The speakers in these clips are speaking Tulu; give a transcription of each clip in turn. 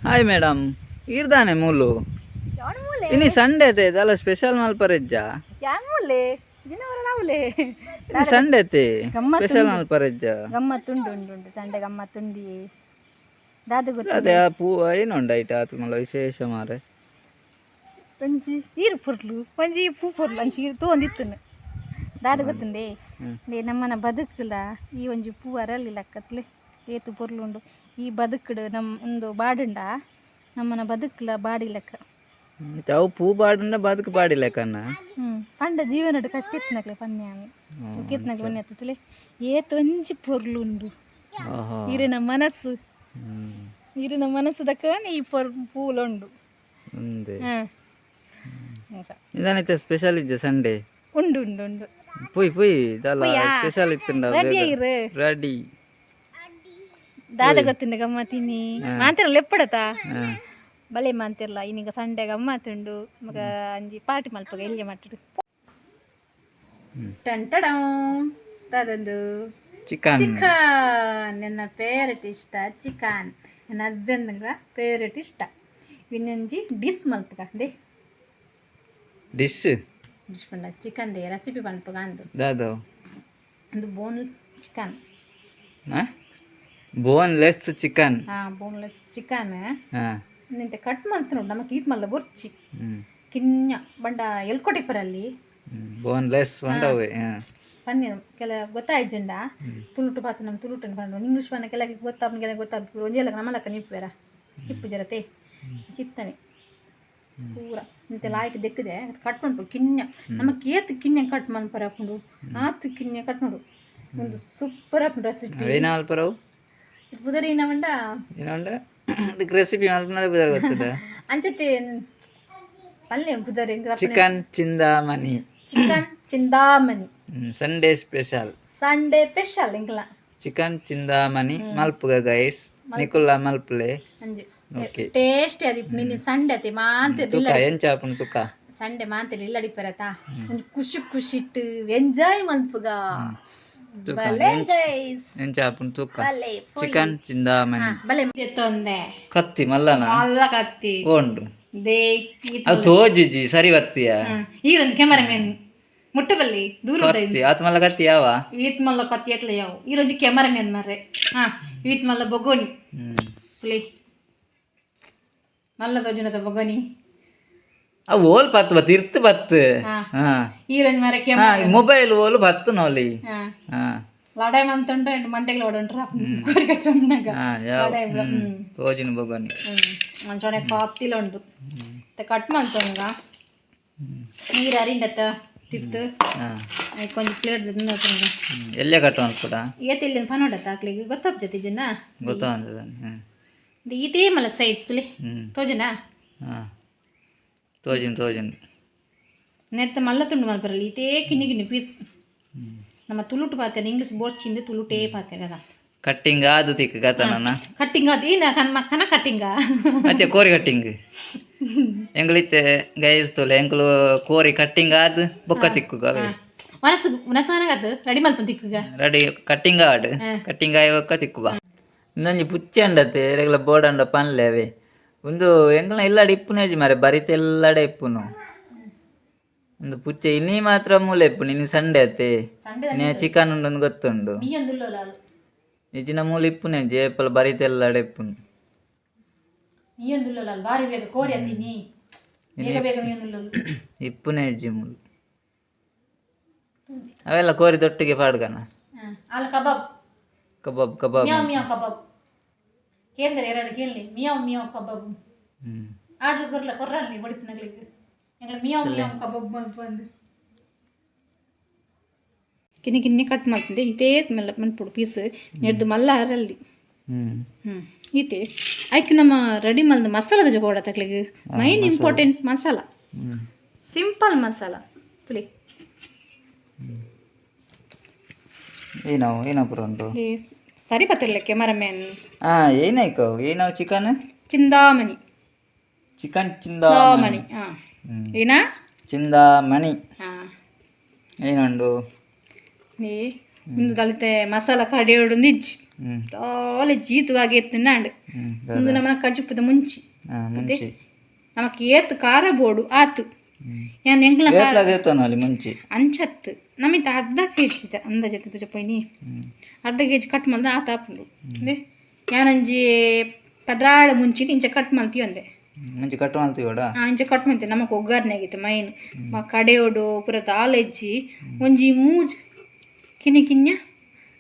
ಹಾಯ್ ಮೇಡಮ್, ಈರ್ದಾನೆ ಮೂಲು? ಇನಿ ಸಂಡೆ ಅತೆ, ದಾಲ ಸ್ಪೆಷಲ್ ಮಲ್ಪರೆಜ್ಜ? ಯಾಮೂಲೆ ಜಿನವರ. ಇನಿ ಸಂಡೆ ಅತೆ. ಗಮ್ಮತ್ತು. ಸ್ಪೆಷಲ್ ಮಲ್ಪರೆಜ್ಜ? ಗಮ್ಮತ್ತು ಉಂಡು ಉಂಡು ಉಂಡು, ಸಂಡೆ ಗಮ್ಮತ್ತುಂಡಿ ದಾದ ಗೊತ್ತ? ಅದೇ ಆ ಪೂ ಏನು ಉಂಡು ಐಟ್ ಆತು ಮಲ್ಲ ವಿಶೇಷ ಮಾರೆ. ಒಂಜಿ ಈರು ಪೊರ್ಲು, ಒಂಜಿ ಪೂ ಪೊರ್ಲು, ಅಂಚಿ ಈರು ತೋಂದಿತ್ತನು ದಾದ ಗೊತ್ತುಂಡೆ? They ನಮ್ಮನ ಬದುಕುಲ ಈ ಒಂಜಿ ಪೂ ಅರಳಿ ಲಕ್ಕತ್ಲೆ ಏತು ಪೊರ್ಲು ಉಂಡು. ಈ ಬದುಕುಡು ನಮ್ಮ ಒಂದು ಬಾಡುಂಡ ನಮ್ಮನ ಬದುಕುಲ ಬಾಡಿ ಲೆಕ್ಕ. ಮತ್ತೆ ಅವು ಪೂ ಬಾಡುಂಡ ಬದುಕು ಬಾಡಿಲ್ಲ ಕನ್ನ. ಪಂಡ ಜೀವನಡ್ ಕಷ್ಟ ಇತ್ತಿನಕ್ಲೆ ಪನ್ಯಾಮಿ, ಸುಖ ಇತ್ತಿನಕ್ಲೆ ಪನ್ಯ ತುಲೆ ಏತ್ ಒಂಜಿ ಪೊರ್ಲು ಉಂಡು. ಈರೆನ ಮನಸ್ಸು. ಈರೆನ ಮನಸ್ಸು ದಕ್ಕನೆ ಈ ಪೊರ್ ಪೂಲುಂಡು. ಉಂದೆ. ಅಂಚ. ನಿದಾನಿತ ಸ್ಪೆಷಲ್ ಇಜ್ಜ ಸಂಡೆ? ಉಂಡು ಉಂಡು ಉಂಡು. ಪುಯ್ ಪುಯ್ ದಾಲ ಸ್ಪೆಷಲ್ ಇತ್ತುಂಡ. ರೆಡಿ ಐರು. ರೆಡಿ. ದಾದ ಗೊತ್ತುಂಡು ಗಮ್ಮತ್ತಿನಿ ಮಾಂತಿರಲ್ಲ ಎಪ್ಪಡತ ಬಲೆ ಮಾಂತಿರ್ಲ. ಇನ್ನೀಗ ಸಂಡೆ ಗಮ್ಮತ್ತುಂಡು ಮಗ, ಅಂಜಿ ಪಾರ್ಟಿ ಮಲ್ಪಗ ಎಲ್ಯ ಮಟ್ಟಡು ಟಂಟಡಂ ದಾದಂದು. ಚಿಕನ್. ಚಿಕನ್ ನನ್ನ ಫೇವರೆಟ್ ಇಷ್ಟ ಚಿಕನ್, ನನ್ನ ಹಸ್ಬೆಂಡ್ ಫೇವರೆಟ್ ಇಷ್ಟ. ಇನ್ನೊಂಜಿ ಡಿಶ್ ಮಲ್ಪಗ they. Dish? Dish ಪಂಡ ಚಿಕನ್ they recipe ಮಲ್ಪಗ ಅಂದು. ದಾದೋ? ಒಂದು ಬೋನ್ ಚಿಕನ್. ಬೋನ್ ಲೆಸ್ ಚಿಕನ್. ಹಾಂ, ಬೋನ್ಲೆಸ್ ಚಿಕನ್. ನಿಂತೆ ಕಟ್ ಮಲ್ತು ನೋಡು, ನಮಕ್ ಈತ್ ಮಲ್ಲ ಬೊರ್ಚಿ. ಕಿನ್ಯ ಬಂಡ ಎಲ್ಕೊಟಿಪ್ಪರಲ್ಲಿ. ಬೋನ್ ಲೆಸ್ ಒಂಡವೆ. ಪನ್ನೀರ್ ಕೆಲ ಗೊತ್ತಾಯ್ಜಂಡ ತುಳುಟು ಪಾತ್ರ ನಮ್ಮ ತುಳುಟು ಪಂಡ ಇಂಗ್ಲೀಷ್ ಪಂಡ ಕೆಲ ಗೊತ್ತಾಪ ಕೆಲ ಗೊತ್ತಾಪ ಒಂಜಿ ಎಲ್ಲ ನಮ್ಮಲಕ್ಕ ನಿಪ್ಪುವೆರ ಇಪ್ಪು ಜರತೆ ಚಿತ್ತನೆ ಪೂರ ಇಂತೆ ಲಾಯ್ಕ್ ದೆಕ್ಕದೆ ಕಟ್ ಮನ್ಪು ಕಿನ್ಯ. ನಮಕ್ ಏತ್ ಕಿನ್ಯ ಕಟ್ ಮನ್ಪರ ಹಾಕೊಂಡು ಆತ್ ಕಿನ್ಯ ಕಟ್ ಮಾಡು, ಒಂದು ಸೂಪರ್ ಆಪುಂಡು ರೆಸಿಪಿ. ಅವೇನ ಮಲ್ಪರವು? ಇದು ಪುದರ್ ಏನವಂಡ? ಏನಂಡ ಇದಕ್ಕೆ ರೆಸಿಪಿ ಮಲ್ಪನಾರೆ ಬುದಾರ ಗೊತ್ತದ. ಅಂಚತೆ ಪಲ್ಯ ಪುದರ್. Chicken Chintamani. Chicken Chintamani. Sunday special. Sunday special ಇಂಕ್ಲ. Chicken Chintamani ಮಲ್ಪುಗ guys, ನಿಕುಲ್ಲ ಮಲ್ಪುಲೆ. ಅಂಜಿ. ಓಕೆ. ಟೇಸ್ಟ್ ಅದು ನಿನ್ನೆ ಸಂಡೆ ಅತಿ ಮಾಂತೆ. ತುಕ ಎಂಚ ಆಪುಂಡು ತುಕ. ಸಂಡೆ ಮಾಂತೆ ಇಲ್ಲಡಿ ಪರತಾ ಒಂಜಿ ಖುಷಿ ಖುಷಿ ಇಟ್ಟು ಎಂಜಾಯ್ ಮಲ್ಪುಗ. ಬಲೆ ಗೈಸ್. ಎಂಚ ಆಪುಂಡು ತುಕ. ಬಲೆ. ಚಿಕನ್ ಚಿಂತಾಮಣಿ. ಬಲೆ ತೊಂದೆ. ಕತ್ತಿ ಮಲ್ಲನ? ಮಲ್ಲ ಕತ್ತಿ. ಉಂಡು. They. ಅದು ತೋಜಿಜಿ ಸರಿ ಬತ್ತಿಯ. ಈಗ ಒಂದು ಕ್ಯಾಮರಾ ಮ್ಯಾನ್ ಮುಟ್ಟಬಲ್ಲಿ ದೂರ. ಕತ್ತಿ ಆತ ಮಲ್ಲ ಕತ್ತಿ ಯಾವ? ಈತ್ ಮಲ್ಲ ಕತ್ತಿ ಎತ್ಲ ಯಾವ ಈ ಕ್ಯಾಮರಾ ಮ್ಯಾನ್ ಮಾರ್ರೆ. ಹಾ, ಈತ್ ಮಲ್ಲ ಬೊಗೋನಿ. ಪ್ಲೇ ಮಲ್ಲ ತೋಜುನದ ಬೊಗೋನಿ. ಅವು ಓಲ್ ಪತ್ತು ಬತ್ತು ಇರ್ತು ಬತ್ತು. ಹಾ. ಈರೊಂಜಿ ಮಾರೆ. ಹಾ. ಕ್ಯಾಮರಾ. ಮೊಬೈಲ್ ಓಲು ಬತ್ತು ನೋಲಿ. ಹಾ. ಹಾ. ಲಡಾಯಿ ಮಂತುಂಡು ಎಂಟು ಮಂಡೆಗಳು ಓಡುಂಟ್ರ ಕೋರಿಕೆ ತಣ್ಣಗ. ಹಾ, ಯಾವ? ಲಡಾಯಿ. ತೋಜಿನ ಬೊಗೋನಿ. ಮಂಚೋಡೆ ಕಾತಿಲ ಉಂಡು ಕಟ್ ಮಂತೊಂಗ ನೀರು ಅರಿಂಡತ್ತ ತಿತ್ತು. ಕೊಂಚ ಪ್ಲೇಟ್. ಎಲ್ಲೇ ಕಟ್ ಮಲ್ಪುಡ? ಏತ್ ಇಲ್ಲಿ ಪನೋಡತ್ತ ಆಕ್ಲಿಗೆ ಗೊತ್ತಾಪ್ಜತಿ ಜನ. ಗೊತ್ತಾಗ್ತದೆ. ಈತೇ ಮಲ್ಲ ಸೈಜ್ ತುಲಿ. ತೋಜನಾ? ಹಾ, ತೋಜಿನ ತೋಜಿನ. ನೆತ್ತ ಮಲ್ಲ ತುಂಡು ಮಲ್ಪರಲ್ಲ, ಈತೇ ಕಿನ್ನಿ ಕಿನ್ನಿ ಪೀಸ್. ನಮ್ಮ ತುಳುಟು ಪಾತೆರ ಇಂಗ್ಲೀಷ್ ಬೋರ್ಚಿಂದ ತುಳುಟೇ ಪಾತೆರ ಅದ. ಕಟ್ಟಿಂಗ್ ಆದು ತಿಕ್ ಗತನ. ಕಟ್ಟಿಂಗ್ ಅದು ಏನ ಕನ ಕಟ್ಟಿಂಗ? ಮತ್ತೆ ಕೋರಿ ಕಟ್ಟಿಂಗ್ ಎಂಗ್ಲಿತ್ತೆ ಗೈಸ್ ತೋಲೆ, ಎಂಕುಲು ಕೋರಿ ಕಟ್ಟಿಂಗ್ ಆದ್ ಬೊಕ್ಕ ತಿಕ್ಕು ಅವೇ. ಮನಸ್ಸು ಮನಸ್ಸು ರೆಡಿ ಮಲ್ಪು ತಿಕ್ಕುಗ. ರೆಡಿ ಕಟ್ಟಿಂಗ್ ಆಡ್ ಕಟ್ಟಿಂಗ್ ಆಯಿ ಬೊಕ್ಕ ತಿಕ್ಕು ಬಾ. ಇನ್ನೊಂಜಿ ಪುಚ್ಚೆ ಅಂಡತೆ ರೆಗ್ಲ ಬೋರ್ಡ್ ಅಂಡ ಪನ್ಲೆ ಅವೇ. ಒಂದು ಎಂಕಲ್ನ ಇಲ್ಲಡೆ ಇಪ್ಪುನೇಜಿ ಮಾರೆ, ಬರಿತ ಎಲ್ಲಡೆ ಇಪ್ಪುನು. ಒಂದು ಪುಚ್ಚೆ ಇನ್ನೀ ಮಾತ್ರ ಮೂಲೆ ಇಪ್ಪುನು. ಇನ್ನು ಸಂಡೆ ಅತ್ತೆ. ಸಂಡೆ. ಇನ್ನು ಚಿಕನ್ ಉಂಡೊಂದು ಗೊತ್ತುಂಡು. ಮೀಯೊಂದುಲ್ಲೋಲ. ನಿಜಿನ ಮೂಲೆ ಇಪ್ಪುನೇಜಿ, ಏಪಲ ಬರಿತ ಎಲ್ಲಡೆ ಇಪ್ಪುನು. ಮೀಯೊಂದುಲ್ಲೋಲ ಬಾರಿ ಬೇಗ ಕೋರಿ ಅತ್ತೀನಿ, ಬೇಗ ಬೇಗ ಮೀಯೊಂದುಲ್ಲೋಲು. ಇಪ್ಪುನೇಜಿ ಮೂಲು ಅವೆಲ್ಲ ಕೋರಿ ದೊಟ್ಟಿಗೆ ಪಾಡ್ಗನ. ಅಲ್ಲ, ಕಬಾಬ್. ಕಬಾಬ್ ಕಬಾಬ್. ಮಿಯಾವ್ ಮಿಯಾವ್ ಕಬಾಬ್ ಕೇಂದ್ರ ಎರಡು ಕೇಳಲಿ, ಮಿಯಾವ್ ಮಿಯಾವ್ ಕಬಾಬ್. ಆರ್ಡರ್ ಕೊರ್ಲ ಕೊರ್ರಲ್ಲಿ ಬಡಿತಿನಗ್ಲಿಗೆ ಎಂಗಳ ಮಿಯಾವ್ ಮಿಯಾವ್ ಕಬಾಬ್ ಬಂದು ಕಿನ್ನಿ ಕಿನ್ನಿ ಕಟ್ ಮಾಡ್ತಿದ್ದೆ. ಇದೇ ಮೆಲ್ಲ ಮನ್ಪುಡು ಪೀಸ್ ನೆಡ್ದು ಮಲ್ಲ ಅರಲ್ಲಿ. ಹ್ಞೂ ಈತೆ ಐಕ್ ನಮ್ಮ ರೆಡಿ ಮಲ್ದ ಮಸಾಲದ ಬೋಡ ತಕ್ಲಿಗೆ main important masala. Simple masala ತುಲಿ. ಏನವು ಏನೋ ಪೂರ ಉಂಟು? ಈ ಸರಿ ಪತ್ತಿರಲ್ಲ ಕ್ಯಾಮರಾ ಮ್ಯಾನ್. ಹಾ, ಏನಾಯ್ತು ಏನವು ಚಿಕನ್? ಚಿಂತಾಮಣಿ. ಚಿಕನ್ ಚಿಂದಾಮಣಿ. ಮಣಿ, ಹಾಂ. ಏನಾ? ಚಿಂದಾಮಣಿ. ಹಾಂ. ಏನುಂಡು? ನೀ ಉಂದು ದಲಿತೆ ಮಸಾಲ ಕಡೆಯೋಡು ಇಜ್ಜಿ ದಾಲ ಜೀತವಾಗಿ ಎತ್ತಿನಾಂಡ್. ಉಂದು ನಮ್ಮನ ಕಜಿಪುದ ಮುಂಚಿ. ಮುಂಚಿ. ನಮಕ್ ಏತ್ ಖಾರ ಬೋಡು ಆತು. ಯಾನ್ ಎಂಕ್ಲ ಖಾರ ಮುಂಚಿ ಅಂಚತ್ತು ನಮಿತ ಅರ್ಧ ಕೆಜಿ ಅಂದಾಜು ತುಜಪೋಯ್ನಿ ಅರ್ಧ ಕೆಜಿ ಕಟ್ ಮಲ್ದ ಆತ ಆಪುಂಡು. ಯಾನೊಂಜಿ 16 ಮುಂಚಿ ಇಂಚ ಕಟ್ ಮಲ್ತಿ ಒಂದೆ. ಮುಂಚಿ ಕಟ್ ಮಲ್ತೀವಡ? ಇಂಚ ಕಟ್ ಮಲ್ತಿ ನಮಕ್ ಒಗ್ಗರಣೆ ಆಗಿತ್ತು ಮೈನ್ ಕಡೆಯೋಡು ಪೂರ ದಾಲೆಜ್ಜಿ ಒಂಜಿ ಮೂಜು ಕಿನ್ನಿ ಕಿನ್ಯ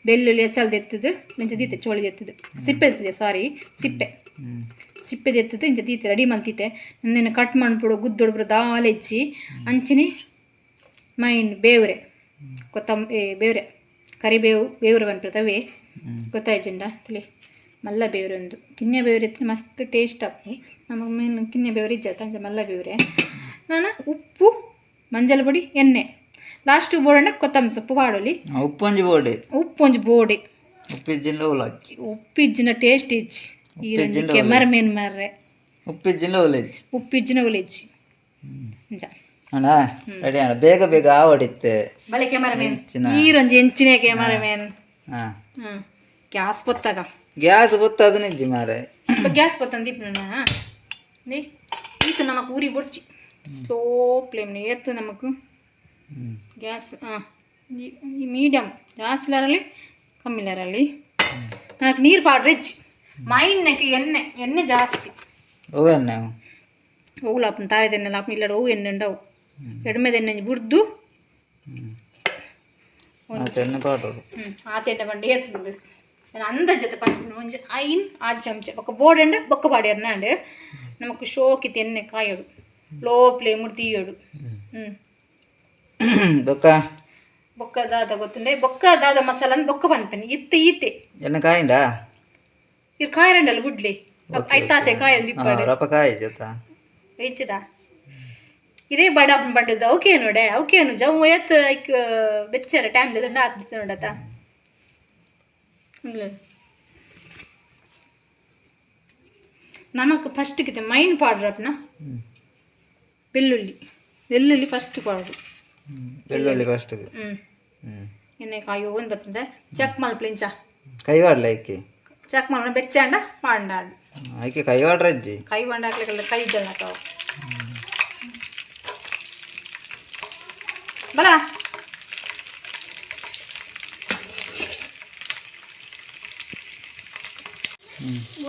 ಬೆಳ್ಳುಳ್ಳಿ ಎಸಲ್ ದೆತ್ತದು ಇಂಚ ದೀತೆ ಚೋಳಿ ದೆತ್ತದು ಸಿಪ್ಪೆ ಎತ್ತದೆ ಸಾರಿ ಸಿಪ್ಪೆ ಸಿಪ್ಪೆ ದೆತ್ತದು ಇಂಚ ದೀತೆ ರೆಡಿ ಮಲ್ತಿತೆ. ನೆನ್ನೆ ಕಟ್ ಮನ್ಪುಡು ಗುದ್ದೊಡು ಪೂರ ದಾಲೆಜ್ಜಿ ಅಂಚಿನಿ ಮೈನ್ ಬೇವ್ರೆ ಬೇವ್ರೆ ಕರಿಬೇವು ಬೇವ್ರೆ ಪನ್ಪಿರ್ತವೆ ಗೊತ್ತಾಯ್ಜಿಂಡ ತುಳಿ ಮಲ್ಲ ಬೇವ್ರೆ ಒಂದು ಕಿನ್ಯ ಬೇವ್ರೆ ಇತ್ತು ಮಸ್ತ್ ಟೇಸ್ಟ್ ಆಪು. ನಮಗೆ ಮೇನ್ ಕಿನ್ಯ ಬೇವ್ರೆ ಇಜ್ಜಾತ ಅಂಚ ಮಲ್ಲ ಬೇವ್ರೆ. ನಾನು ಉಪ್ಪು ಮಂಜಲ್ ಪೊಡಿ ಎಣ್ಣೆ ಲಾಸ್ಟ್ ಬೋಡಂಡ ಕೊತ್ತಂಬರಿ ಸೊಪ್ಪು ಪಾಡೊಲಿ. ಉಪ್ಪು ಒಂಜಿ ಬೋಡೆ. ಉಪ್ಪು ಒಂಜಿ ಬೋಡೆ. ಉಪ್ಪಿಜ್ಜಿಂಡ ಉಲಜ್ಜಿ. ಉಪ್ಪಿಜ್ಜಿನ ಟೇಸ್ಟ್ ಇಜ್ಜಿ ಈ ಒಂಜಿ ಕೆಮರ ಮೇನ್ ಮಾರ್ರೆ. ಉಪ್ಪಿಜ್ಜಿಂಡ ಉಲಜ್ಜಿ. ಉಪ್ಪಿಜ್ಜಿನ ಉಲಜ್ಜಿ ಅಂಚ. ಅಣ್ಣ ರೆಡಿ ಅಣ್ಣ ಬೇಗ ಬೇಗ ಆವಡಿತ್ತೆ. ಬಲೆ ಕೆಮರ ಮೇನ್ ಈರೊಂಜಿ ಎಂಚಿನ ಕೆಮರ ಮೇನ್. ಗ್ಯಾಸ್ ಪೊತ್ತಾಗ. ಗ್ಯಾಸ್ ಪೊತ್ತದ ನಿಜ್ಜಿ ಮಾರೆ. ಗ್ಯಾಸ್ ಪೊತ್ತಂದು ದೀಪನ ಈತ ನಮಕ್ ಊರಿ ಬೊಡ್ಚಿ ಸ್ಲೋ ಫ್ಲೇಮ್ ಏತು ನಮಕ್ ಗ್ಯಾಸ್ ಮೀಡಿಯಮ್ ಜಾಸ್ತಿ ಇರಲಿ ಕಮ್ಮಿ ಇರಲಿ. ನನಗೆ ನೀರು ಪಾಡ್ರೆ ಹೆಚ್ಚು ಮೈನ್ನಕ್ಕೆ ಎಣ್ಣೆ ಎಣ್ಣೆ ಜಾಸ್ತಿ. ಎಣ್ಣೆ ಹೋಗ್ಲಾಪನ ತಾರೆದೆಣ್ಣೆ ಲಾಪನ ಇಲ್ಲಡ ಅವು ಎಣ್ಣೆ ಉಂಡವು ಎಡ್ಮೆದ ಎಣ್ಣೆ ಬುಡ್ದು ಎಣ್ಣೆ ಪಾಡೋದು. ಆತ ಎಣ್ಣೆ ಬಂಡಿ ಏತಂದು ನಾನು ಅಂದಾಜತೆ ಪನ್ಪುಂಡು ಒಂಜಿ 5 6 ಚಮಚ ಬೊಕ್ಕ ಬೋಡಂಡ ಬೊಕ್ಕ ಪಾಡ್ಯರ್ನಾಂಡ್ ನಮಕ್ ಶೋಕಿತ್ ಎಣ್ಣೆ ಕಾಯೋಡು ಲೋ ಫ್ಲೇಮ್ ತೀಯೋಡು. ಬೊಕ್ಕ ಬೊಕ್ಕ ದಾದ ಗೊತ್ತುಂಡೆ ಬೊಕ್ಕ ದಾದ ಮಸಾಲ ಬೊಕ್ಕ ಪನ್ಪೆನೆ ಇತ್ತೆ ಈತೆ ಎಣ್ಣೆ ಕಾಯಿಂಡ ಇರ್ ಕಾಯರಂಡಲ್ಲ ಬುಡ್ಲಿ ಐತಾತೆ ಕಾಯೊಂದು ಇಪ್ಪಾಡು ರಪ ಕಾಯಿ ಜೊತ ಇಜ್ಜದ ಇರೇ ಬಡ ಬಂಡದ ಅವಕೇ ನೋಡೆ ಅವಕೇನು ಜಮ್ಮು ಏತ್ ಐಕ್ ಬೆಚ್ಚರ ಟೈಮ್ ದುಂಡ ಆತ್ ನೋಡತ. ನಮಕ್ ಫಸ್ಟ್ ಕಿತ್ತೆ ಮೈನ್ ಪಾಡ್ರಪ್ನ ಬೆಳ್ಳುಳ್ಳಿ ಬೆಳ್ಳುಳ್ಳಿ ಫಸ್ಟ್ ಪಾಡ್ರು. ಬೆಳ್ಳುಳ್ಳಿ ಫಸ್ಟ್. ಎಣ್ಣೆ ಕಾಯಿ ಒಂದು ಬರ್ತದೆ ಚೆಕ್ ಮಲ್ಪ್ಲಿಂಚ ಕೈವಾಡ್ಲ ಐಕೆ ಚೆಕ್ ಮಲ್ಪ ಬೆಚ್ಚಾಂಡ ಪಾಂಡಾಡು ಐಕೆ ಕೈವಾಡ್ರ ಅಜ್ಜಿ ಕೈ ಬಂಡ ಹಾಕ್ಲಿಕ್ಕೆಲ್ಲ ಕೈ ಜಲ್ಲತಾವ ಬಲ.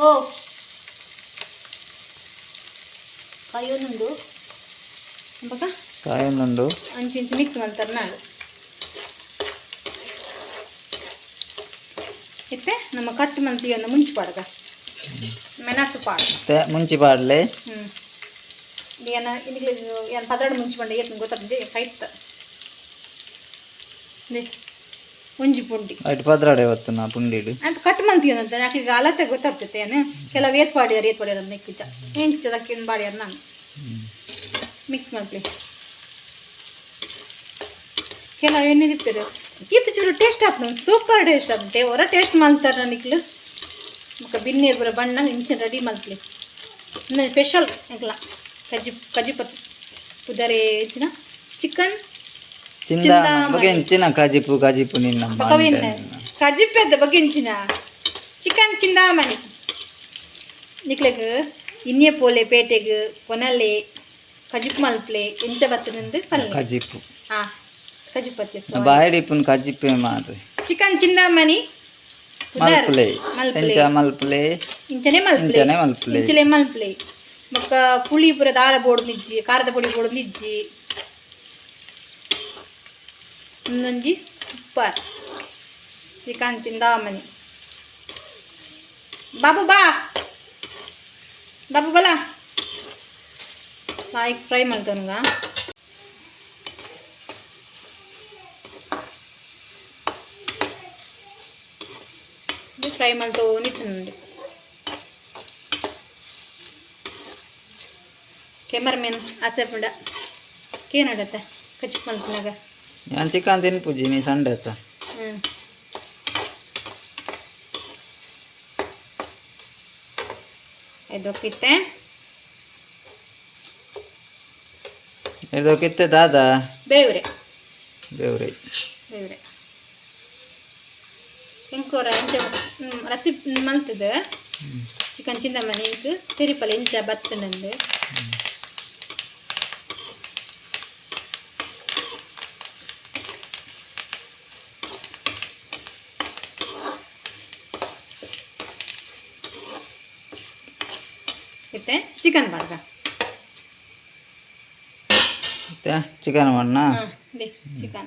ಓ ಕಾಯೊಂದುಂಡು ಬಕ ಕಾಯೊಂದುಂಡು ಅಂಚಿಂಚು ಮಿಕ್ಸ್ ಮಾಡ್ತಾರೆ ನಾನು ಇತ್ತೆ ನಮ್ಮ ಕಟ್ ಮಂತಿ ಒಂದು ಮುಂಚಿ ಪಾಡಗ ಮೆಣಸು ಪಾಡ ಮುಂಚಿ ಪಾಡಲೆ. ಏನ ಇಲ್ಲಿ ಏನು ಪದರಡು ಮುಂಚಿ ಬಂಡ ಏತ್ ಗೊತ್ತಾಗ್ತದೆ ಫೈಟ್ ಒಂಜಿ ಪುಂಡಿ ಅಟ್ ಪದ್ರಾಡೆ ಹೊತ್ತು ನಾ ಪುಂಡಿಡು ಅಂತ ಕಟ್ ಮಂತಿ ಅಂತ ಯಾಕೆ ಈಗ ಅಲತೆ ಗೊತ್ತಾಗ್ತೈತೆ ಏನು ಕೆಲವು ಏತ್ ಪಾಡ್ಯಾರ ಏತ್ ಪಾಡ್ಯಾರ ಮೆಕ್ಕಿಚ ಎಂಚದಕ್ಕೆ ಬಾಡ್ಯಾರ ನಾನು ಮಿಕ್ಸ್ ಮಾಡ್ಲಿ ಕೆಲವು ಎಣ್ಣೆ ತಿಂತಾರೆ ಈತ ಚೂರು ಟೇಸ್ಟ್ ಆಪ್ನ ಸೂಪರ್ ಟೇಸ್ಟ್ ಆಪ್ತೆ ಹೊರ ಟೇಸ್ಟ್ ಮಾಡ್ತಾರೆ ನನಗೆ ಮಕ್ಕ ಬಿನ್ನೇರು ಬರೋ ಬಣ್ಣ ಇಂಚಿನ ರೆಡಿ ಮಾಡ್ಲಿ ಸ್ಪೆಷಲ್ ಎಂಕ್ಲ ಕಜ್ಜಿ ಕಜ್ಜಿಪತ್ತು ಪುದರೆ ಇಂಚಿನ ಚಿಕನ್ ಚಿಂದ ಬಗ್ಗೆ ಇಂಚಿನ ಕಜಿಪು ಕಜಿಪು ನಿನ್ನ ಕಜಿಪೆದ್ದ ಬಗ್ಗೆ ಇಂಚಿನ ಚಿಕನ್ ಚಿಂದಾಮಣಿ ನಿಕ್ಲೆಗ್ ಇನ್ನೇ ಪೋಲೆ ಪೇಟೆಗ್ ಕೊನಲೆ ಕಜಿಪು ಮಲ್ಪ್ಲೆ ಎಂಚ ಬತ್ತದಂದು ಪಲ್ಲೆ ಕಜಿಪು ಹಾಂ ಕಜಿಪತ್ತಿ ಬಾಯಡಿಪುನ್ ಕಜಿಪೆ ಮಾರ್ರೆ ಚಿಕನ್ ಚಿಂದಾಮಣಿ ಮಲ್ಪುಲೆ ಎಂಚ ಮಲ್ಪುಲೆ ಇಂಚನೆ ಮಲ್ಪುಲೆ ಇಂಚನೆ ಮಲ್ಪುಲೆ ಇಂಚಲೆ ಮಲ್ಪುಲೆ ಬೊಕ್ಕ ಪುಳಿ ಪೂರ ದಾರ ಬೋಡು ನಿಜ್ಜಿ ಖಾರದ ಪೊಡಿ ಬೋಡು ನಿಜ್ಜಿ ಒಂದೊಂಜಿ ಸೂಪರ್ ಚಿಕನ್ ಚಿಂದಾಮಣಿ. ಬಾಬು ಬಾ ಬಾಬು ಬಲ ಲಾಯ್ಕ್ ಫ್ರೈ ಮಲ್ತೊನ್ಗ ಫ್ರೈ ಮಲ್ತೋನಿ ತಿನ್ನುಂಡು. ಕೆಮರ್ಮೆನ್ ಆಸೆ ಪಂಡ ಕೇನಡತ್ತ ಕಚಿಪ್ ಮಲ್ಪುನಗ ಯಾನ್ ಚಿಕನ್ ತಿನ್ಪುಜಿ ನೀ ಸಂಡೆ ಅತ್ತ. ಇದಕ್ಕಿತ್ತೆ ಇದಕ್ಕಿತ್ತೆ ದಾದಾ ಬೇವ್ರೆ ಬೇವ್ರೆ ಬೇವ್ರೆ. ಎಂಕೋರ ಇಂಚ ರೆಸಿಪಿ ಮಲ್ತದ ಚಿಕನ್ ಚಿಂತಾಮಣಿ ಇಂಕ್ ತೆರಿಪಲೆ ಇಂಚ ಬತ್ತನಂದು. ಇತ್ತೆ ಚಿಕನ್ ಪಾಡ್ಗ. ಮತ್ತೆ ಚಿಕನ್ ಮಣ್ಣ. ಹಾಂ, they chicken.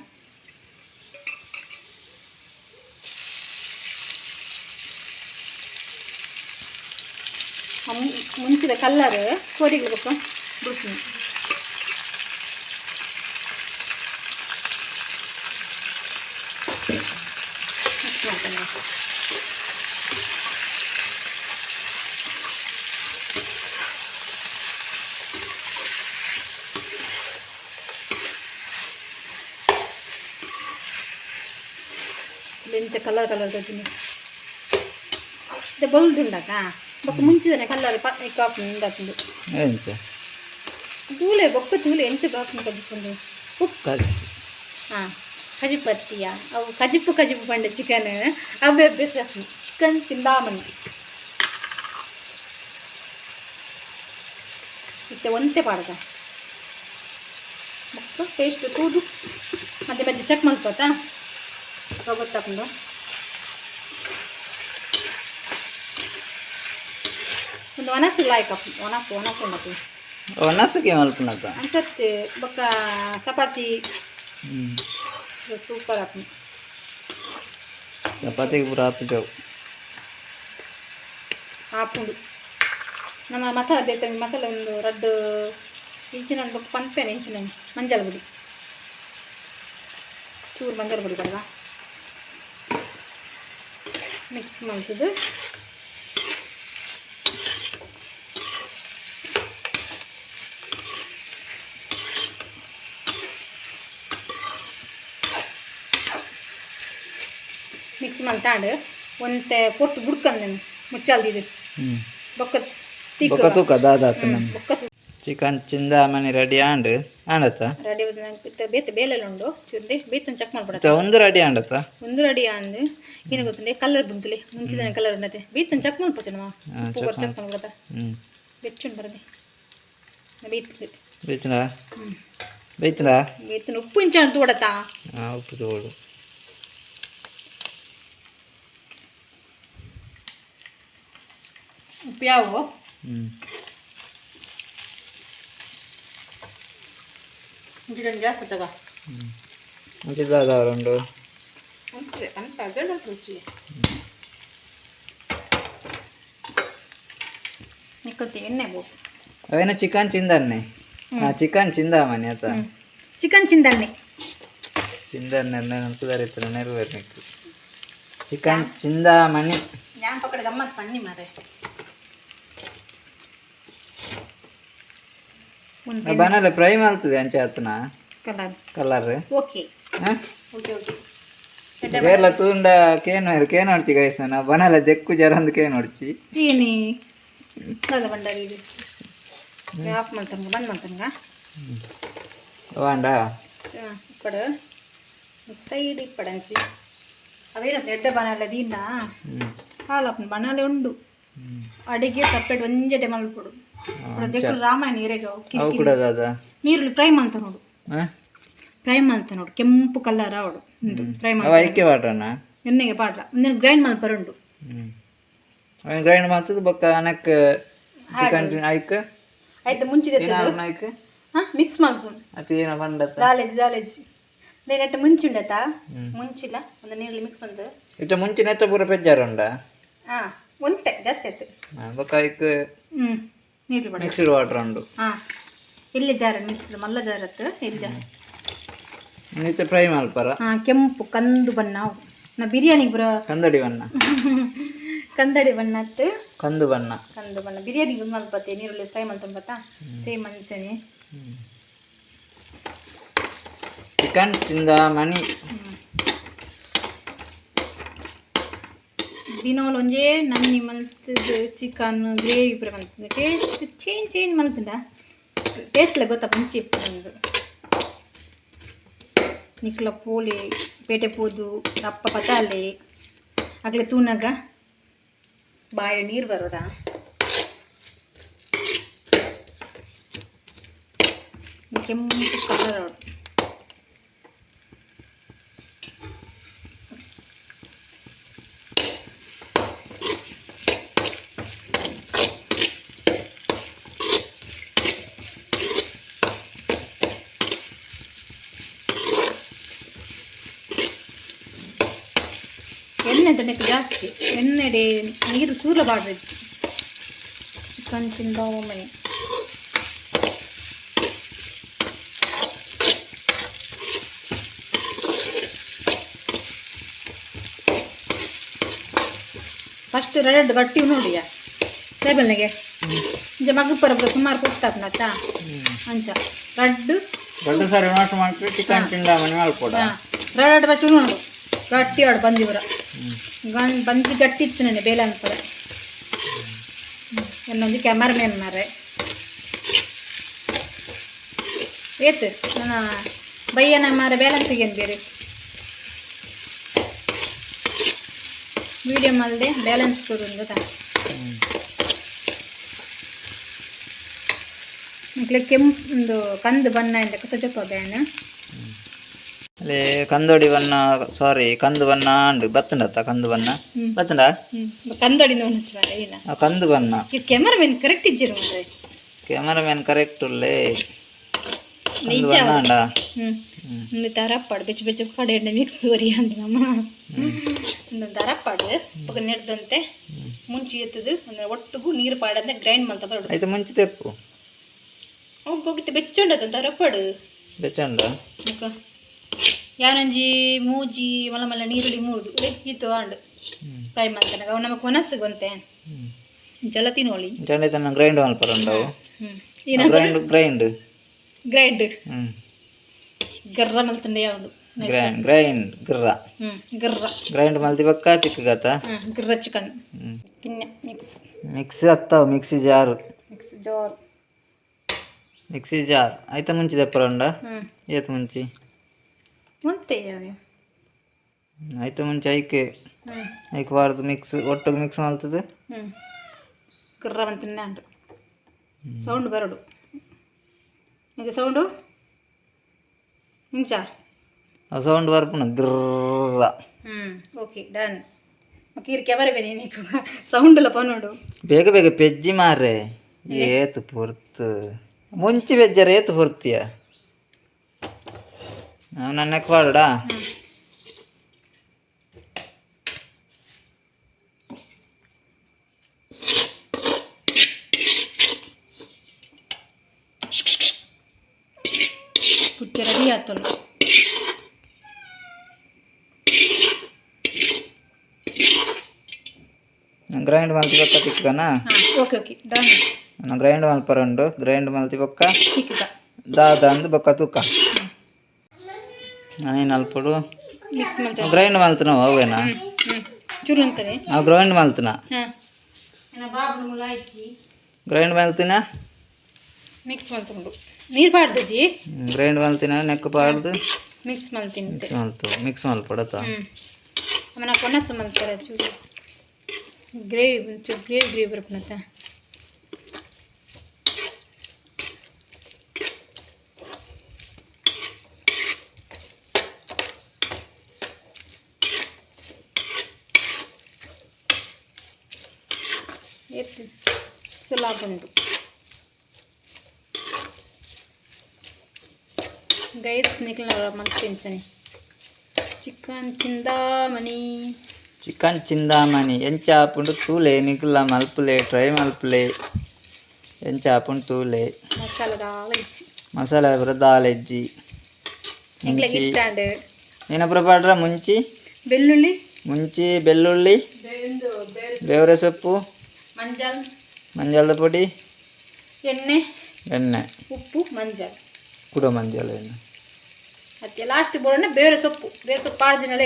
ಮುಂಚಿದ ಕಲ್ಲರ್ ಕೋಡಿಗೆ ಬೊಕ್ಕ ಬಿಡ್ತೀನಿ. ಮಿಕ್ಸ್ ಮಾಡ್ತೇನೆ. ಇಂಚ ಕಲರ್ ಕಲರ್ ತೋಜಿನಿ. ಇದು ಬೊಲ್ದುಂಡಕ ಬೊಕ್ಕ ಮುಂಚಿದನೆ ಕಲ್ಲರ್ ಕಾಪು ಇಂದಾಪುಂಡು. ಎಂಚ? ತೂಲೆ, ಬೊಕ್ಕ ತೂಲೆ ಎಂಚ ಬಾಪುಂಡು ಕಜಿಪುಂಡು ಉಪ್ಪು. ಹಾಂ, ಕಜಿಪತ್ತಿಯ ಅವು ಕಜಿಪು ಕಜಿಪು ಪಂಡ ಚಿಕನ್ ಅವೇ ಅಭ್ಯಾಸ. ಚಿಕನ್ ಚಿಂದಾಮಣಿ ಇತ್ತೆ ಒಂತೆ ಪಾಡ್ದ ಬೊಕ್ಕ ಟೇಸ್ಟ್ ತೂದು ಮಧ್ಯೆ ಮಧ್ಯೆ ಚೆಕ್ ಮಲ್ಪತ್ತಾ ಗೊತ್ತಾಪುಂಡು. ಒಂದು ಒಣಸು ಲಾಯ್ಕ್ ಒಣಸು ಒಣಸು ಉಂಡತು. ಒಣಸಕ್ಕೆ ಮಲ್ಪುನತ? ಅನ್ಸತ್ತೆ. ಬೊಕ್ಕ ಚಪಾತಿ ಸೂಪರ್ ಆಪುಂಡು. ಚಪಾತಿಗೆ ಪೂರ ಆಪುಜವು. ಆಪುಂಡು. ನಮ್ಮ ಮಸಾಲೆ ಬೇತೆ ಮಸಾಲೆ ಒಂದು ರಡ್ಡು ಇಂಚಿನ ಬೊಕ್ಕ ಪನ್ಪೇನೆ. ಇಂಚಿನ ಮಂಜಲ್ ಪುಡಿ, ಚೂರು ಮಂಜಲ್ ಪುಡಿ ಕೊಡುವ. ಮಿಕ್ಸ್ ಮಾಡ್ತದೆ. ಮಿಕ್ಸ್ ಮಲ್ತಾಂಡು ಒಂತೆ ಪೊಟ್ಟು ಬುಡ್ಕಂದೇನು ಮುಚ್ಚಾಲ್ದಿದ್ದು. ಬೊಕ್ಕ ಬೊಕ್ಕ ತೂಕ ದಾದಾತು ನಮ್ಮ ಬೊಕ್ಕ. ಚಿಕನ್ ಚಿಂದಾಮಣಿ ರೆಡಿ ಆಂಡ್ ಆಂಡತ್ತ? ರೆಡಿ. ಬೇತೆ ಬೇಲೆಲ್ಲ ಉಂಡು ಚುಂದೆ ಬೇತನ್ ಚೆಕ್ ಮಾಡ್ಬಿಡತ್ತೆ. ಒಂದು ರೆಡಿ ಆಂಡತ್ತ? ಒಂದು ರೆಡಿ ಅಂದು ಏನು ಗೊತ್ತುಂಡೆ ಕಲರ್ ಬಂತುಲೆ ಮುಂಚಿದ ಕಲರ್ ಉಂಡತೆ. ಬೇತನ್ ಚೆಕ್ ಮಾಡ್ಪೊಚ್ಚನವ ಉಪ್ಪು ಚೆಕ್ ಮಾಡ್ಬಿಡತ್ತ. ಬೆಚ್ಚುಂಡು ಬರದೆ ಬೇಯ್ತು. ಬೇಯ್ತುಂಡ? ಬೇಯ್ತುಂಡ? ಬೇತನ ಉಪ್ಪು ಇಂಚ ತೂಡತ್ತಾ. ಹಾಂ, ಉಪ್ಪು ತೋಡು. ಉಪ್ಪು ಯಾವು? ಮುಂಚಿನ ಜಾಸ್ತಿ ತಗ. ಮುಂಚೆ ದಾದ ಉಂಡು? ಅಂತ ರುಚಿ ನಿಕ್ಕಂತೆ ಎಣ್ಣೆ ಬೇಕು. ಅವೇನ ಚಿಕನ್ ಚಿಂದನ್ನೆ, ಹಾಂ, ಚಿಕನ್ ಚಿಂದಾಮಣಿ ಆತ. ಚಿಕನ್ ಚಿಂದಣ್ಣೆ. ಚಿಂದನ್ನೆ ನನ್ನ ನೆರವೇರ್ಬೇಕು. ಚಿಕನ್ ಚಿಂದಾಮಣಿ. ಯಾನ್ ಪಕಡ ಗಮ್ಮತ್ ಪನ್ನಿ ಮಾರೆ. ಬನಲೆ ಫ್ರೈ ಮಾಡ್ತದೆ ಅಂಚೆ ಆತನ. ಕಲರ್. ಕಲರ್. ಓಕೆ. ಹಾಂ. Okay okay. ಬೇರ್ಲ ತೂಂಡ ಕೇನ್ ಕೇನ್ ಹೊಡ್ಚಿ ಗೈಸ್. ನಾ ಬನಲೆ ದೆಕ್ಕು ಜರಂದು ಕೇನ್ ಹೊಡ್ಚಿ. ಏನಿ ದಾದ ಬಂಡಾರಿ ಇದು ಆಫ್ ಮಲ್ತಂಗ ಬಂದ್ ಮಲ್ತಂಗ. ವಾಂಡ. ಇಪ್ಪಡು ಸೈಡ್ ಇಪ್ಪಡಂಚಿ ಅವೇನಂತ ಎಡ್ಡೆ ಬನಲೆ ದೀಂಡ ಹಾಲಪ್ಪನ ಬನಲೆ ಉಂಡು. ಅಡಿಗೆ ಸಪ್ರೇಟ್ ಒಂಜೆಡೆ ಮಲ್ಪೊಡು ದೆಕ್ಕು ರಾಮಾಯಣ ಇರೆಗೆ. ಅವು ಕೂಡ ದಾದ? ನೀರುಳ್ಳಿ ಫ್ರೈ ಮಾಡ್ತ ನೋಡು. ಫ್ರೈ ಮಾಡ್ತ ನೋಡು, ಕೆಂಪು ಕಲರ್ ಅವಡು ಉಂಡು ಫ್ರೈ. ಅವ ಐಕೆ ವಾಟ್ರನ? ಎಣ್ಣೆಗೆ ಪಾಡ್ರ ಒಂದೆರಡು ಗ್ರೈಂಡ್ ಮಲ್ಪರ ಉಂಡು. ಅವನ್ ಗ್ರೈಂಡ್ ಮಾಡ್ತದೆ. ಬೊಕ್ಕ ಅನಕ್ ಚಿಕನ್ ಐಕ್. ಆಯ್ತು, ಮುಂಚಿದ. ಐಕ್. ಹಾಂ, ಮಿಕ್ಸ್ ಮಲ್ಪುಂಡು. ಅದು ಏನೋ ಬಂಡತ್ತ. ದಾಲೇಜ್ ದಾಲೇಜ್ ನೆಟ್ಟ ಮುಂಚಿ ಉಂಡತಾ ಮುಂಚಿಲ್ಲ ಒಂದು ನೀರುಳ್ಳಿ ಮಿಕ್ಸ್ ಬಂದು. ಇತ್ತ ಮುಂಚೆ ನೆತ್ತ ಪೂರ ಪೆಜ್ಜಾರ ಉಂಡ. ಹಾಂ, ಒಂತೆ ಜಾಸ್ತಿ ಆಯ್ತು. ಬೊಕ್ಕ ಐಕ್. ನೀರುಳ್ಳಿ ಪಾಡ. ಮಿಕ್ಸ್ಡ್ ವಾಟರ್ ಉಂಡು. ಹಾಂ, ಇಲ್ಲಿ ಜಾರ ಮಿಕ್ಸ್ ಮಲ್ಲ ಜಾರತ್ತು ಇಲ್ಲಿ ಜಾರ. ಇತ್ತ ಫ್ರೈ ಮಲ್ಪರ. ಹಾಂ, ಕೆಂಪು ಕಂದು ಬಣ್ಣ ಅವು. ನಾ ಬಿರಿಯಾನಿಗೆ ಬರೋ ಕಂದಡಿ ಬಣ್ಣ. ಕಂದಡಿ ಬಣ್ಣ ಅತ್ತು. ಕಂದು ಬಣ್ಣ. ಕಂದು ಬಣ್ಣ ಬಿರಿಯಾನಿಗೆ ಮಲ್ಪತ್ತೆ. ನೀರುಳ್ಳಿ ಫ್ರೈ ಮಲ್ತಂಬತ್ತಾ ಸೇಮ್ ಅಂಚನೆ. ಚಿಕನ್ ಚಿಂದಾಮಣಿ. ದಿನೋಲ್ ಒಂಜೇ ನನ್ನಿ ಮಲ್ತದ್ದು ಚಿಕನ್ ಗ್ರೇವಿ ಪೂರ ಮಲ್ತದ್ದು ಟೇಸ್ಟ್ ಚೇಂಜ್ ಚೇಂಜ್ ಮಲ್ತದ ಟೇಸ್ಟ್ಲ ಗೊತ್ತಾ ಮುಂಚೆ ಇಪ್ಪುಂಡು. ನಿಕ್ಲ ಪೋಲಿ ಪೇಟೆ ಪೋದು ಅಪ್ಪ ಪತಾಲೆ ಅಗ್ಲೆ ತೂನಾಗ ಬಾಯಿ ನೀರು ಬರೋದಾ. ಕೆಂಪು ಕಲರ್. ಎಣ್ಣೆ ತನಕ ಜಾಸ್ತಿ ಎಣ್ಣೆ ನೀರು ಚೂರ ಬಾಡ್ರಿ. ಚಿಕನ್ ಚಿಂದಾಮಣಿ ಫಸ್ಟ್ ರೆಡ್ ಗಟ್ಟಿ ನೋಡಿಯ ಟೇಬಲ್ನಿಗೆ ಇಂಚ ಮಗು ಪರಬ ಸುಮಾರು ಕೊಡ್ತಾಪ್ನತ್ತ ಅಂಚ ರಡ್ಡು. ದೊಡ್ಡ ಸಾರಿ ಮಾಟ ಮಾಡ್ತೀವಿ ಚಿಕನ್ ಚಿಂದಾಮಣಿ ಮಲ್ಪೋಡ. ರಡ್ಡು ಫಸ್ಟ್ ನೋಡು, ಗಟ್ಟಿ ಆಡು ಬಂದಿವರ ಗನ್ ಬಂದು ಗಟ್ಟಿ ಇತ್ತು ನನಗೆ ಬೇಲೆ ಅನ್ಪಡೆ. ಇನ್ನೊಂದು ಕ್ಯಾಮರಾಮ್ಯಾನ್ ಮಾರೆ ಏತು ನನ್ನ ಬಯ್ಯನ ಮಾರೆ ಬ್ಯಾಲೆನ್ಸ್ ಏನು ಬೇರೆ ಮೀಡಿಯಮ್ ಅಲ್ಲದೆ ಬ್ಯಾಲೆನ್ಸ್ ಕೊಡು ಗೊತ್ತಾ. ಮಕ್ಳಿಗೆ ಕೆಂಪು ಒಂದು ಕಂದು ಬಣ್ಣ ಇಂದ ತಜಪ್ಪ ಬ್ಯಾನ್. ಅಲ್ಲಿ ಕಂದೋಡಿ ಬಣ್ಣ, ಸಾರಿ, ಕಂದು ಬಣ್ಣ ಅಂಡು ಬತ್ತಂಡತ್ತ ಕಂದು ಬಣ್ಣ ಬತ್ತಂಡ. ಕಂದೋಡಿ ನೋಡಿ ಮಾರೆ ಏನ. ಆ ಕಂದು ಬಣ್ಣ. ಕ್ಯಾಮರಾಮ್ಯಾನ್ ಕರೆಕ್ಟ್ ಇಜ್ಜಿರು ಮಾರೆ. ಕ್ಯಾಮರಾಮ್ಯಾನ್ ಕರೆಕ್ಟ್ ಉಲ್ಲೆ, ಕಂದು ನಿಜ. ಬಣ್ಣ ಅಂಡ. ಒಂದು ದರಪ್ಪಾಡು ಬೆಚ್ಚ ಬೆಚ್ಚ ಕಡೆ ಎಣ್ಣೆ ಮಿಕ್ಸ್ ವರಿ ಅಂದ ನಮ್ಮ ಒಂದು ದರಪ್ಪಾಡು ಪಕ್ಕ ನೆಡ್ದಂತೆ ಮುಂಚೆ ಎತ್ತದು ಒಂದು ಒಟ್ಟಿಗೂ ನೀರು ಪಾಡಂತೆ ಗ್ರೈಂಡ್ ಮಾಡ್ತಾ ಬರೋಡು. ಆಯ್ತು, ಮುಂಚೆ ತೆಪ್ಪು. ಅವು ಹೋಗಿತ್ತು ಬೆಚ್ಚುಂಡದ ದರಪ್ಪಾಡು. ಬೆಚ್ಚಂಡ. ಮುಖ ಯಾನಂಜಿ ಮೂಜಿ ಮಲ್ಲ ಮಲ್ಲ ನೀರುಳ್ಳಿ ಮೂಡು ಇತ್ತು ಆಂಡು ಫ್ರೈ ಮಾಡ್ತಾನೆ ಅವು ನಮಗೆ ಕೊನಸ್ಸಿಗೊಂತೆ ಜಲ ತಿನ್ನೋಳಿ. ಚಂಡ ತನ್ನ ಗ್ರೈಂಡ್ ಮಲ್ಪರಂಡವು. ಏನ? Grind grind. ಗ್ರೈಂಡ್. ಗರ್ರ ಮಲ್ತಂಡೆ ಯಾವುದು. ಗ್ರೈಂಡ್ ಗ್ರೈಂಡ್ ಗಿರ್ರ. ಗರ್ರ. ಗ್ರೈಂಡ್ ಮಲ್ತಿ ಬಕ್ಕ ತಿಕ್ಕಗತ್ತ. ಗಿರ್ರ ಚಿಕನ್ ಕಿನ್ನೆ ಮಿಕ್ಸ್. ಮಿಕ್ಸಿ ಅತ್ತಾವ mixie jar. Mix jar. Mixie jar ಆಯ್ತಾ, ಮುಂಚೆ ತೆಪ್ಪರಂಡ. ಏತ್ ಮುಂಚಿ? ಮುಂತೆ. ಆಯ್ತು, ಮುಂಚೆ ಐಕೆ ಐಕ್ ಬಾರ್ದು ಮಿಕ್ಸ್ ಒಟ್ಟಿಗೆ ಮಿಕ್ಸ್ ಮಾಡ್ತದೆ. ಗಿರ್ರ ಅಂತಾನೆ ಅಂಡು ಸೌಂಡ್ ಬರೋಡು ಇದು ಸೌಂಡು ಇಂಚ. ಆ ಸೌಂಡ್ ಬರ್ಪುನ ಗಿರ್ರ. Okay done. ಕೀರ್ ಕ್ಯಾಮರಾ ಬೇರೆ ನೀಕು ಸೌಂಡ್ ಎಲ್ಲ ಪನೋಡು. ಬೇಗ ಬೇಗ ಪೆಜ್ಜಿ ಮಾರ್ರೆ, ಏತು ಪೊರ್ತು ಮುಂಚೆ ಬೆಜ್ಜಾರ ಏತು ಪೊರ್ತಿಯ ನನ್ನ ಪಾಡುಡಾ. ಪುಟ್ಟಿ ರೆಡಿ ಆತಳು. ಗ್ರೈಂಡ್ ಮಲ್ತಿ ಬೊಕ್ಕ ತಿಕ್ಕನ. ಹಾಂ, ಓಕೆ ಓಕೆ ಡನ್. ನಾನು ಗ್ರೈಂಡ್ ಮಲ್ಪರಂಡು, ಗ್ರೈಂಡ್ ಮಲ್ತಿ ಬೊಕ್ಕ ಚಿಕ್ಕದ. ದಾದ ಅಂದ್ ಬೊಕ್ಕ ತೂಕ ನಾನೇನು ಅಲ್ಪಡು. ಮಿಕ್ಸ್ ಮಾಡ್ತೇವೆ. ಗ್ರೈಂಡ್ ಮಲ್ತನ ಅವೇನಾ? ಚೂರು ಅಂತಾನೆ. ನಾವು ಗ್ರೈಂಡ್ ಮಲ್ತನ. ಹಾಂ, ನನ್ನ ಬಾಬು ಮುಲಾಯ್ಚಿ. ಗ್ರೈಂಡ್ ಮಲ್ತಿನ. ಮಿಕ್ಸ್ ಮಾಡ್ಕೊಂಡು ನೀರು ಬಾರ್ದಜಿ. ಗ್ರೈಂಡ್ ಮಲ್ತಿನ ನೆಕ್ ಪಾಡ್ದು. ಮಿಕ್ಸ್ ಮಾಡ್ತೀನಿ. ಮಿಕ್ಸ್ ಮಲ್ತು, ಮಿಕ್ಸ್ ಮಲ್ಪಡತ್ತ. ಆಮೇಲೆ ಕೊನಸು ಮಾಡ್ತಾರೆ, ಚೂರು ಗ್ರೇವಿ, ಒಂಚೂರು ಗ್ರೇವಿ ಗ್ರೇವಿ ಬರ್ಕೊಳತ್ತ. ಎತ್ತು ಸುಲಾಬುಂಡು ಗೈಸ್, ನಿಖಿಲ್ ಮಲ್ತಿಂಚನಿ ಚಿಕನ್ ಚಿಂದಾಮಣಿ. ಚಿಕನ್ ಚಿಂದಾಮಣಿ ಎಂಚ ಆಪುಂಡು ತೂಲೆ, ನಿಕುಲ ಮಲ್ಪುಲೆ, ಟ್ರೈ ಮಲ್ಪುಲೆ, ಎಂಚ ಆಪುಂಡು ತೂಲೆ. ಮಸಾಲ ದಾಲ ಇಜ್ಜಿ. ಮಸಾಲೆ ಪೂರ ದಾಲ್ ಇಜ್ಜಿ. ಎಂಕ್ಲೆಗ್ ಇಷ್ಟ ಅಂಡ್. ಏನಪುರ ಪಾಡ್ರ ಮುಂಚಿ? ಬೆಳ್ಳುಳ್ಳಿ. ಮುಂಚಿ, ಬೆಳ್ಳುಳ್ಳಿ, ಬೇವರೆ ಸೊಪ್ಪು, ಮಂಜಾಲ್. ಮಂಜಾಲ್ದ ಪೊಡಿ. ಎಣ್ಣೆ. ಎಣ್ಣೆ. ಉಪ್ಪು, ಮಂಜಾಲ್. ಕುಡ ಮಂಜಾಲ್ ಎಣ್ಣೆ. ಮತ್ತೆ ಲಾಸ್ಟ್ ಬೋಡೋಣ ಬೇರೆ ಸೊಪ್ಪು, ಬೇರೆ ಸೊಪ್ಪು ಪಾಡ್ಜಿನೆಲ್ಲ,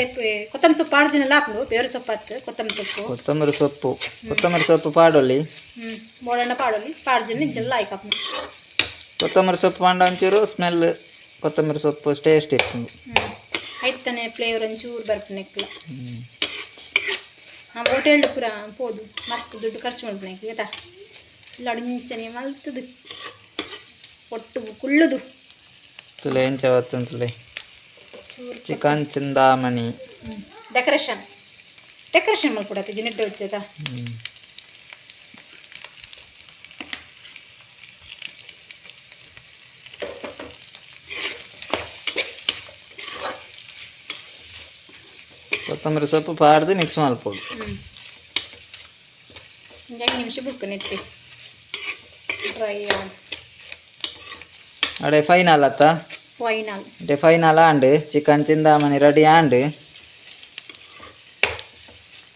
ಕೊತ್ತಂಬರಿ ಸೊಪ್ಪು ಪಾಡ್ಜಿನೆಲ್ಲ ಹಾಕ್ಲು, ಬೇರೆ ಸೊಪ್ಪು ಹತ್ತು ಕೊತ್ತಂಬರಿ ಸೊಪ್ಪು. ಕೊತ್ತಂಬರಿ ಸೊಪ್ಪು, ಕೊತ್ತಂಬರಿ ಸೊಪ್ಪು ಪಾಡೊಲಿ. ಬೋಡಣ್ಣ ಪಾಡೊಲಿ, ಪಾಡ್ಜಿನ ಜಲ್ಲ ಆಯ್ಕಪ್ಪ. ಕೊತ್ತಂಬರಿ ಸೊಪ್ಪು ಪಾಂಡ ಒಂಚೂರು ಸ್ಮೆಲ್, ಕೊತ್ತಂಬರಿ ಸೊಪ್ಪು ಟೇಸ್ಟ್ ಇತ್ತು. ಐತನೆ ಫ್ಲೇವರ್ ಒಂಚೂರು ಬರ್ಪನೆಕ್ಲ. ಹೋಟೆಲ್ ಪೂರ ಪೋದು ಮಸ್ತ್ ದುಡ್ಡು ಖರ್ಚು ಮಲ್ಪುನ ಗೊತ್ತಾ ಇಲ್ಲಾಡು ಇಂಚನೆ ಮಲ್ತದು ಒಟ್ಟು ಕುಳ್ಳುದು ತುಲೆ ಎಂಚ ಬತ್ತಂತುಲೆ ಚೂರು ಚಿಕನ್ ಚಿಂದಾಮಣಿ ಡೆಕೋರೇಷನ್ ಡೆಕೋರೇಷನ್ ಮಲ್ಪಡತ್ತೆ ಜಿನೆಟ್ వచ్చేదా. ಕೊತ್ತಂಬರಿ ಸೊಪ್ಪು ಪಾಡ್ದು ಮಿಕ್ಸ್ ಮಲ್ಪೊಡು. ಒಂಜಿ 5 ನಿಮಿಷ ಬುಡ್ಕು ನೆಟ್ಟಿ ಡ್ರೈ. ಅಡೆ ಫೈನಲ್ ಅತ್ತ? ಫೈನಲ್. ಅಡೆ ಫೈನಲ್ ಆಂಡ್ ಚಿಕನ್ ಚಿಂದಾಮಣಿ ರೆಡಿ ಆಂಡ್.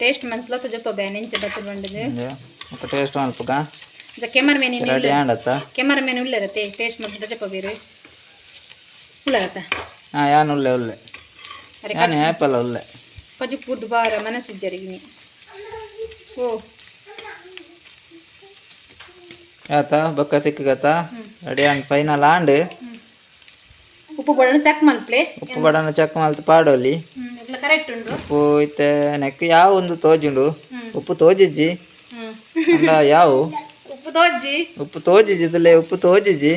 ಟೇಸ್ಟ್ ಮಂತ್ಲ ತುಜಪ್ಪ ಬೇನೆ ಇಂಚ ಬತ್ತ ಬಂಡದು. ఒక ಟೇಸ್ಟ್ ಮಲ್ಪುಗ. ಕೆಮರ್ ಮೇನ್. ರೆಡಿ ಆಂಡ್ ಅತ್ತ? ಕೆಮರ ಮೇನ್ ಉಳ್ಳರತ್ತೆ ಟೇಸ್ಟ್ ಮಂತ್ ತುಜಪ್ಪ ಬೇರೆ ಉಳ್ಳರತ್ತ. ಹಾಂ, ಯಾನ್ ಉಲ್ಲೆ ಉಲ್ಲೆ. ಅರೆ. ಯಾನ್ ಆ್ಯಪಲ್ಲ ಉಲ್ಲೆ. ಪಜಿ ಪೂರ್ದು ಬಾರ ಮನಸ್ಸಿಜ್ಜರಿಗಿನಿ ಓ. ಯಾತ ಬೊಕ್ಕ ತಿಕ್ಕಗತ್ತ ರೆಡಿ ಆಂಡ್ ಫೈನಲ್ ಆಂಡ್. ಉಪ್ಪು ಬಡಣ ಚೆಕ್ ಮಲ್ಪ್ಲೆ. ಉಪ್ಪು ಬಡನ ಚೆಕ್ ಮಲ್ತ್ ಪಾಡೊಲಿ. ಎಲ್ಲ ಕರೆಕ್ಟ್ ಉಂಡು. ಉಪ್ಪು ಇತ್ತೆ ನೆಕ್ ಯಾವ ಒಂದು ತೋಜುಂಡು. ಉಪ್ಪು ತೋಜಿಜ್ಜಿ. ಅಂಡ ಯಾವು. ಉಪ್ಪು ತೋಜ್ಜಿ. ಉಪ್ಪು ತೋಜಿಜ್ಜಿ ತುಲೆ, ಉಪ್ಪು ತೋಜಿಜ್ಜಿ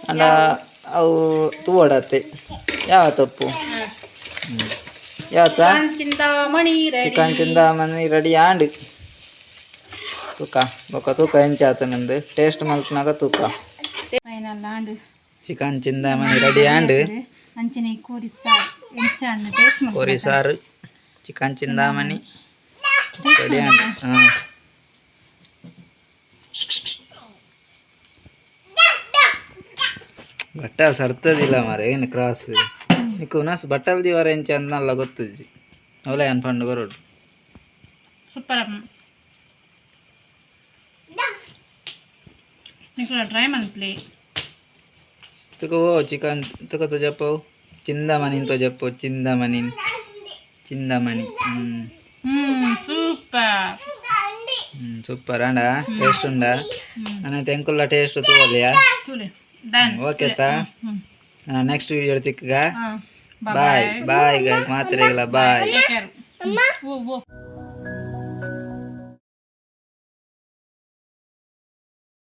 ಅಂಡ ಅವು ತೂವಡತ್ತೆ ಯಾವ ತಪ್ಪು ಯಾವತ್ತ. ಚಿಂತಾಮಣಿ ರೆಡಿ. ಚಿಕನ್ ಚಿಂದಾಮಣಿ ರೆಡಿ ಆಂಡ್. ತೂಕ ಬೊಕ್ಕ ತೂಕ ಎಂಚ ಆತನಂದು ಟೇಸ್ಟ್ ಮಲ್ಪನಾಗ ತೂಕ. ಫೈನಲ್ ಆಂಡ್. ಚಿಕನ್ ಚಿಂದಾಮಣಿ ರೆಡಿ ಆಂಡ್. ಅಂಚನೆ ಕೋರಿ ಸಾರು ಎಂಚ ಅಣ್ಣ ಟೇಸ್ಟ್. ಕೋರಿ ಸಾರು ಚಿಕನ್ ಚಿಂದಾಮಣಿ ರೆಡಿ ಆಂಡ್. ಹಾಂ, ಬಟ್ಟಲ್ ಸರ್ತದಿಲ್ಲ ಮಾರೆ, ಏನು ಕ್ರಾಸ್ ನಿಕ್ಕು ಉನಸ್ ಬಟ್ಟಲ್ ದಿವರ ಎಂಚ ಅಂದ್ನಲ್ಲ ಗೊತ್ತುಜ್ಜಿ ಅವಲೇ ಅನ್ ಪಂಡು ಕೊರಡು. ಸೂಪರ್. ನಿಕುಲ ಟ್ರೈ ಮಲ್ಪ್ಲೆ. ತುಕ ಓ ಚಿಕನ್ ತುಕ ಜಪ್ಪು ಚಿಂದಾಮಣಿ ಅಂತ ಜಪ್ಪು ಚಿಂದಾಮಣಿ ಚಿಂದಾಮಣಿ. ಹ್ಞೂ. ಸೂಪರ್. ಹ್ಞೂ, ಸೂಪರ್ ಅಂಡ ಟೇಸ್ಟ್ ಉಂಡಾ ನನ್ನ ತೆಂಕುಲ್ಲ ಟೇಸ್ಟ್ ತೂವಲಿಯಾ. ಡನ್. ಓಕೆ ತಾ, ನೆಕ್ಸ್ಟ್ ವಿಡಿಯೋ ತಿಕ್ಕಗ. ಬಾಯ್ ಬಾಯ್ ಗಾಯ್ಸ್, ಮಾತ್ರೆಗಳ ಬಾಯ್. ಓ ಓ.